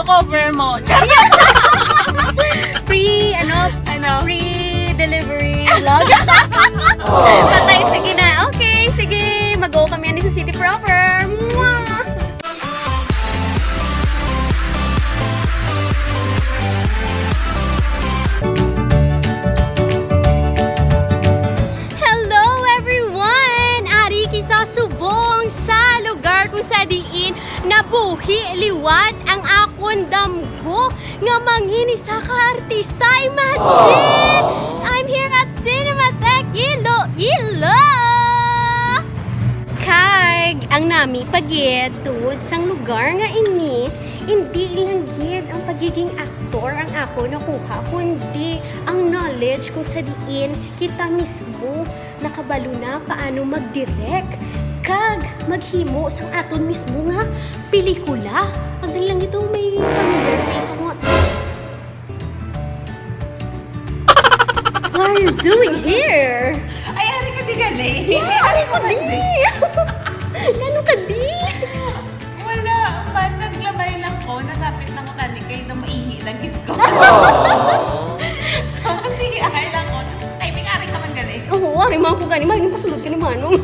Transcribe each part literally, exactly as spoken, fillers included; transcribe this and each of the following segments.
Cover mo. Free, ano? Ano? Free delivery vlog. Patay, sige na. Okay, sige. Mag-go kami ani sa city proper. Mwah! Hello, everyone! Ari kita subong sa lugar kung sa diin nabuhi liwat ang akon damgo nga mangin isa ka artista. Imagine! I'm here at Cinematech Iloilo! Kag ang nami pa gid tungod sang lugar nga ini, indi lang gid ang pagiging aktor ang akon nakuha, kundi ang knowledge kung sa diin kita mismo nakabalo na paano mag-direct kag maghimo sang aton mismo nga pelikula. Ang dali lang ito, may familiar face ako. What are you doing here? Ay, ari ka di gali. Yeah, ari ko di. Ngano ka di? Wala, man, naglabay lang ko, nagapit lang ko tani kay daw maihi lang gid ko. Tapos, sige, ari lang ko. Tapos, timing, ari ka man gali. Oo, ari man ko gani, maging pasulod ka ni Manong.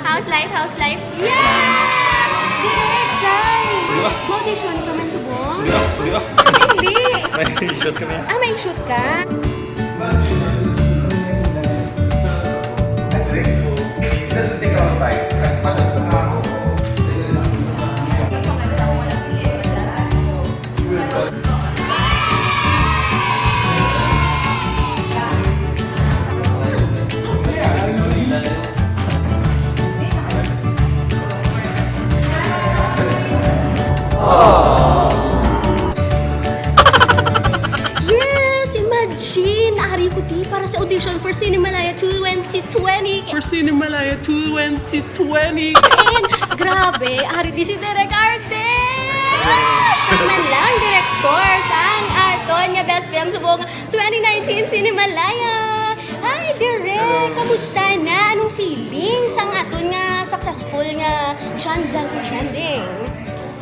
How's life? How's life? Yeah! Direction! Mo-audition ka man subong? Hindi, hindi. Hindi. May shoot kami. Ah, may shoot ka? It doesn't take a lot of time, as much as the Yes! Imagine! Ari ko di para sa audition for Cinemalaya twenty twenty. For Cinemalaya twenty twenty. And grabe, ari di si Direk Arden! Siya man lang, direktor sang aton nga best film subong twenty nineteen Cinemalaya. Hi, Direk! Hello. Kamusta na? Anong feeling sang aton nga successful nga John Dante Trending?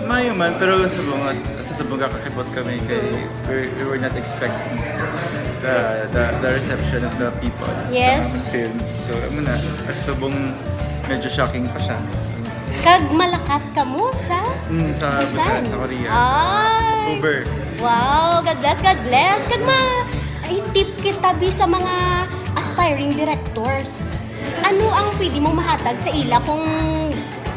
Maayo man, pero subong, sa subong kakakipot kami kay we, we were not expecting the, the, the reception of the people sa amon film. Yes. So, amo na, sa subong medyo shocking pa siya. Kag malakat kamo sa Busan? Mm, sa Busan, sa Korea, sa October. Ay. Wow, God bless, God bless. Kag ma-, ay, tip kita bi sa mga aspiring directors. Ano ang pwede mong mahatag sa ila kung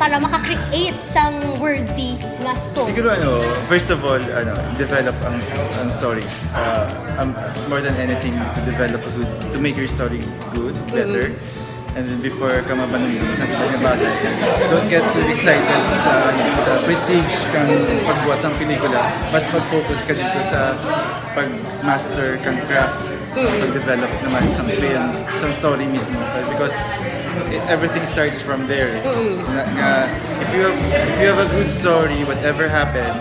para maka-create sang worthy nga story? Siguro ano, first of all, ano, develop ang, ang story. Ah, um, more than anything, to develop a good, to make your story good, better. Mm-hmm. And then before ka mabanong sa kita nga bagay, don't get too excited sa, ano, sa prestige kang pagbuhat sang pelikula. Mas mag-focus ka dito sa pag-master kang craft, sa pag-develop naman sang film, sang story mismo. Because it, everything starts from there, eh. Mm. Nga, nga, if you have, if you have a good story, whatever happens,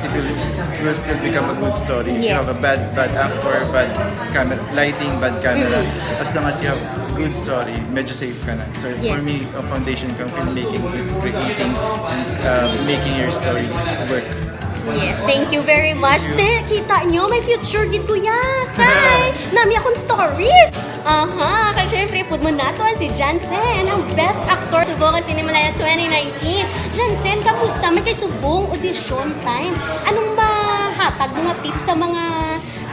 it will, it will still become a good story. If you have a bad, bad actor, bad camera, lighting, bad camera, as long as you have a good story, medyo safe ka na. So, for me, ang foundation kang filmmaking is creating and, uh, making your story work. Yes, thank you very much. Te, kita nyo, may future gid kuya. Hi! Nami akon stories. Aha, kay syempre, pud man nato si Jansen, ang best actor subong nga Cinemalaya twenty nineteen. Jansen, kamusta? May kay subong audition time. Anong mahatag mo nga tips sa mga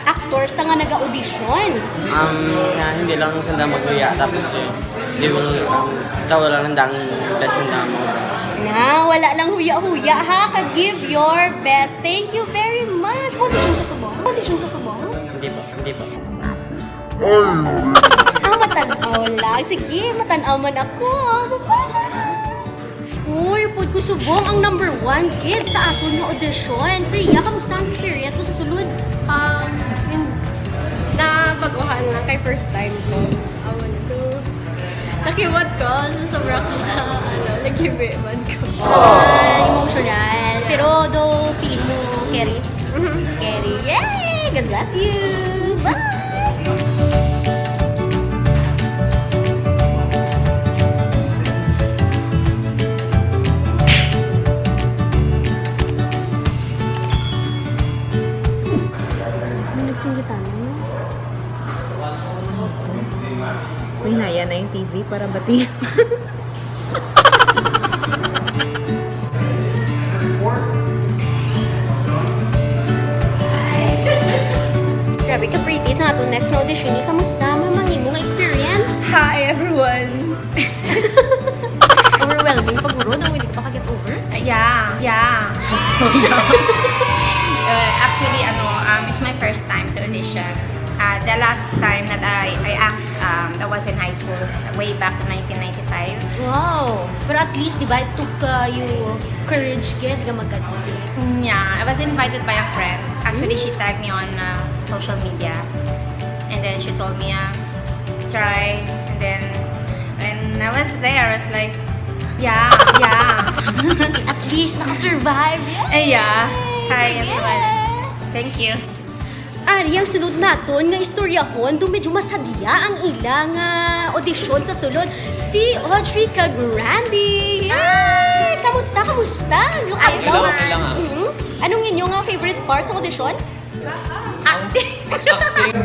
actors ta nga naga-audition? Um, nga hindi lang sanda maghuya, tapos, eh, they will, um, tawaran nanda ang best nanda mo. Na, wala lang huya-huya, ha? Ka-give your best. Thank you very much. Mo-audition ka subong? Mo-audition ka subong? Hindi po, hindi po. Ah, matan-aw lang. Sige, matan-aw man ako. Bye-bye. Uy, pud ko subong ang number one gid sa aton nga audition. Priya, kamusta ang experience mo sa sulod? Um, yun, nabag-uhan lang kay first time ko. Awan to. Nakiwat ko sa sobra ko sa, ano, nagibi man ko. Ah, emotional. Pero do feeling mo, carry? Mhm. Carry. Yay! God bless you! Bye! Ano nagsinggitan mo? May naya na yung T V para bati. Grabe ka pretty sa atong next na audition ni. Kamusta, ma'am, ang imong experience? Hi, everyone! Overwhelming pa guro, nang hindi ka pa ka-get over? Ah, yeah, yeah. Uh, actually, ano, um, it's my first time to audition. Uh, the last time that I, I act, um, I was in high school, way back nineteen ninety-five. Wow! Pero at least, di ba, it took, uh, you courage gid nga magkadto. Mm, yeah, I was invited by a friend. Actually, she tagged me on, uh, social media. And then she told me, uh, try. And then when I was there, I was like, yeah, yeah. At least naka-survive. Yay! Eh, yeah. Hi, everyone. Thank you. Ari ang sunod naton nga istoryahon, daw medyo masadya ang ila nga audition sa sulod, si Audrey kag Randy. Yay! Kamusta? Kamusta? Ayos lang, okay lang, ah. Mm. Anong inyo nga favorite part sa audition? Acting. Acting.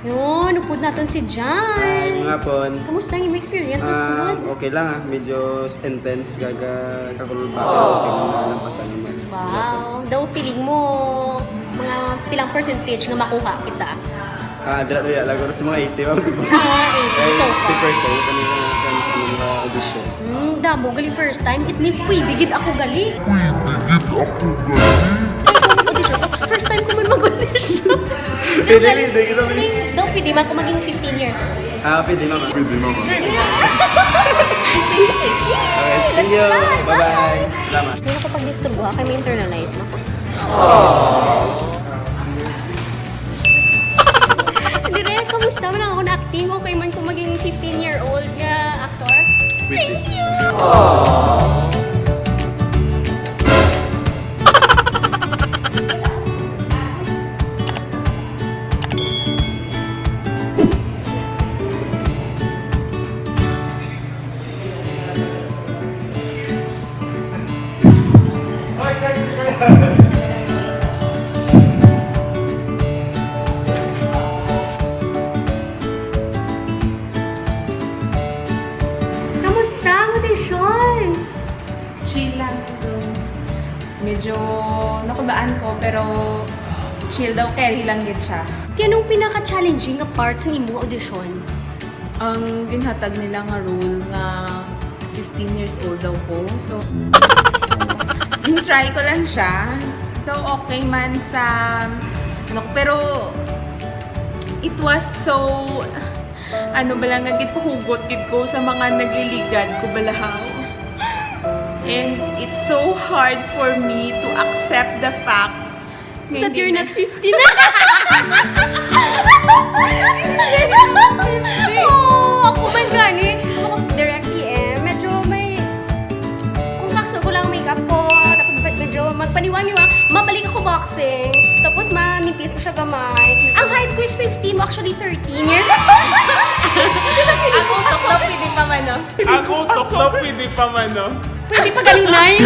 Yun, upod naton si John. Ay, mga pon. Kamusta ang imong experience sa sulod? Ah, okay lang, ah. Medyo intense, gaga, kakulba. Oh. Pero nalampasan naman. Wow. Daw feeling mo, mga pilang percentage nga makuha kita? Ah, dira, dira, lago sa mga eighty, ma'am, siguro. Ah, eighty. Ay, so far. Si first time ko nila, nila, nila audition. Hmm, damo gali first time. It means pwede gid ako gali. Pwede gid ako gali. Ay, kung mag-audition ko, first time ko man mag-audition. Pwede, pwede gid ako. Daw pwede man ko maging fifteen years old. Ah, pwede naman. Pwede naman. Sige, sige. Okay, thank you. Let's try. Bye-bye. Bye. Salamat. Hindi na ko pagdisturbo, ha, kay ma-internalize na ko. Aww. Dire, kamusta man ang akon acting? Okay man ko maging fifteen-year-old nga actor? Thank you! Kamusta ang audition? Chill lang, bro. Medyo nakubaan ko, pero chill daw, carry lang gid siya. Ti anong pinaka-challenging nga part sa imong audition? Ang ginhatag nila nga role nga fifteen years old daw ko. So, gin-try ko lang siya. Though okay man sa, ano, pero it was so, ano ba lang, nga ginpahugot gid ko sa mga nagliligad ko balahaw. And it's so hard for me to accept the fact that you're not fifteen. Oo, ako man gani. Direk E M, medyo may, kung kakso ko lang makeup ko, tapos med-, medyo magpaniwang-niwang, mabalik ako boxing, tapos manipis na siya gamay. Ang height ko is fifteen, mo actually thirteen years. Ang utok daw pwede pa man, no? Ang utok daw pwede pa man, no? Pwede pa ganinay.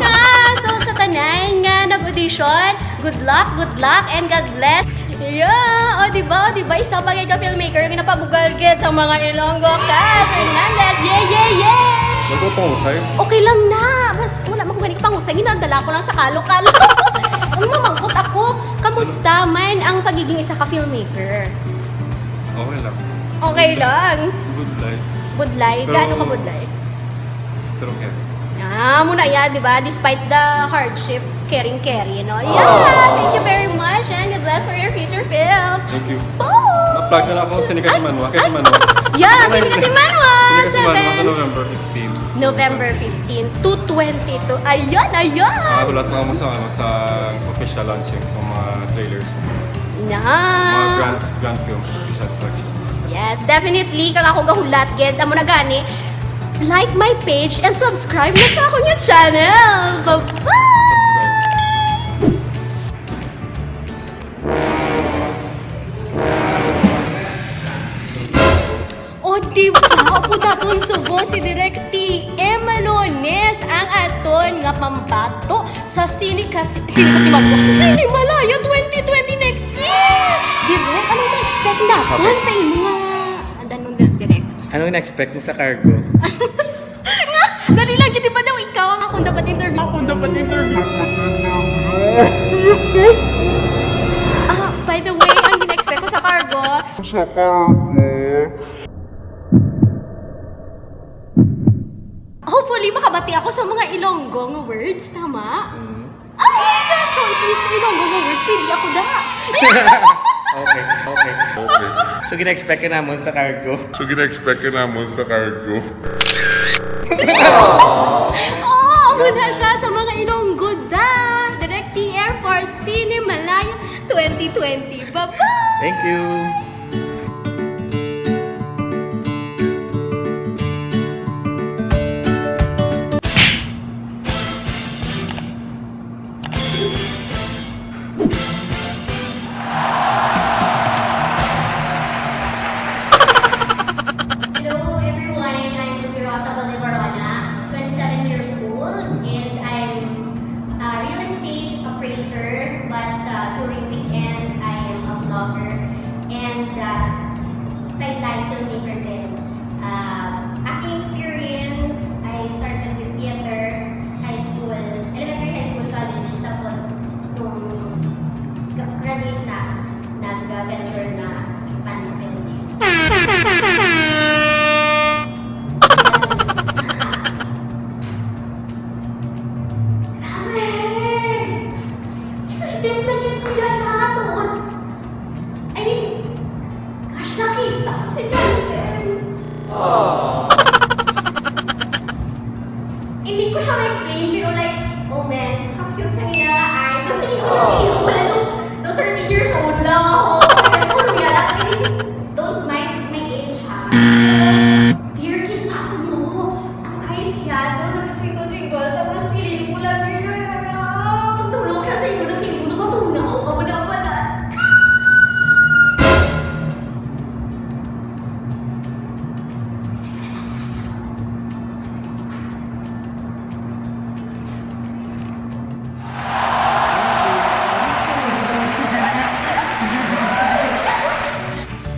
Ah, so sa tanan nga nag-audition, good luck, good luck, and God bless. Yeah, o, di ba? O, di ba? Isa pa gid ka filmmaker nga ginapabugal gid sa mga Ilonggo kag Fernandez. Yay, yay, yay! Nagpapangusay? Okay lang na. Basta, wala man ko gani pangusay. Ginadala ko lang sa kalo-kalo. Ang mamangkot ako, kamusta man ang pagiging isa ka filmmaker? Okay lang. Okay lang. Budlay. Budlay? Pero gaano ka budlay? Pero caring. Ah, amo na ya, di ba? Despite the hardship, caring, caring, no? Yeah! Thank you very much and good luck for your future films. Thank you. Oh! Ma-plug na lang ako, sine ka si Manwa. Kay si Manwa. Yeah, sine ka si Manwa. Sine ka si Manwa sa November fifteen. November fifteen, two twenty-two. Ayan, ayan! Ah, hulat lang mo sa, ano, sa official launching, sa mga trailers. Na. Mga Grand, Grand Films official collection. Yes, definitely. Kag ako gahulat gid. Amo na gani. Like my page and subscribe na sa akong channel. Bye-bye! Subscribe. Subo si Direk T M Malones ang aton nga pambato sa Sine Kasi-, Sine Kasimanwa, Sine Malaya twenty twenty next year! Direk, ano na-expect naton sa imo nga, ano, Direk? Ano na-expect mo sa cargo? Nga, dali lang, di ba daw ikaw ang akong dapat interview? Akong dapat interview. Ah, by the way, ang gina-expect ko sa cargo, hopefully, makabati ako sa mga Ilonggo nga words, tama? Mm. Ay, so, it means kung Ilonggo nga words, pwede ako da. Okay, okay, okay. So, gina-expect ka namon sa cargo. So, gina-expect ka namon sa cargo. Oo, ako na siya sa mga Ilonggo da. Direk T R for Sine Malaya twenty twenty. Bye-bye! Thank you! Hello, everyone. I'm Ruby Rosa Valdebarona, twenty-seven years old, and I'm a real estate appraiser, but, uh, during weekends, I am a vlogger and, uh, sideline filmmaker din. Uh, acting experience, I started with theater, high school, elementary, high school, college, tapos nung gra-, graduate na, nag-venture na, expand sa filming. Grabe! Excited na gyud ko dyan, ha, tungod, I mean, gosh, nakita ko si Jansen. Hindi ko siya ma-explain, pero like, oh man, ka-cute sa iya nga eyes. Ang feeling ko, ang feeling ko pala nung, nung thirteen years old lang ako. Tapos, oh, yeah, like, don't mind my age, ha. Dear, kita mo. Ang eyes niya, no, nag-twinkle-twinkle. Tapos, feeling ko lang, yun, ah, pag tumulog siya sa imo, na feeling ko, napatunaw ka mo na pala.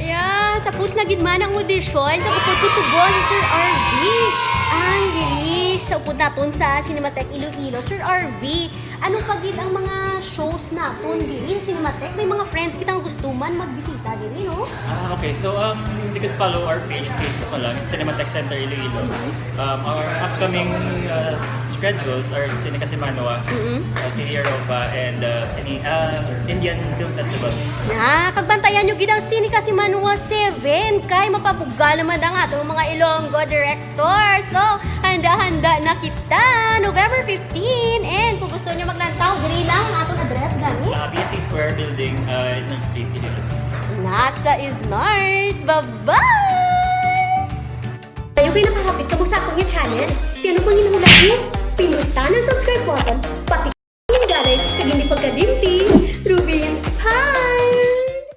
Yeah, tapos na gid man ang audisyon. Nag-upod ko subo si Sir R V. Ang diri sa upod naton sa Cinematheque Iloilo. Sir R V, ano pa gid ang mga shows naton diri sa Cinematheque? May mga friends kita nga gusto man magbisita diri, no? Ah, okay. So, um, you could follow our page, Facebook na lang, Cinematheque Center Iloilo. Um, our upcoming, uh, schedules are Cine Kasimanwa, Mm-mm. uh, Cine Europa, and, uh, Cine, uh, Indian Film Festival. Ah, kag bantayan nyo gid ang Cine Kasimanwa seven, kay mapabugal naman ang atong mga Ilonggo director. So, handa-handa na kita, November fifteen. And kung gusto nyo maglantaw, diri lang ang atong address, gani? Uh, B N C Square Building, uh, Isnard Street, Iloilo. Nasa Isnard. Bye-bye! Ayaw kay nakahapit kamo sa akon nga channel. Ti ano pang ginhuhulat nyo? Pindutan ang subscribe button, pati ang hingganay, kag indi pagkalimti, Ruby Inspire!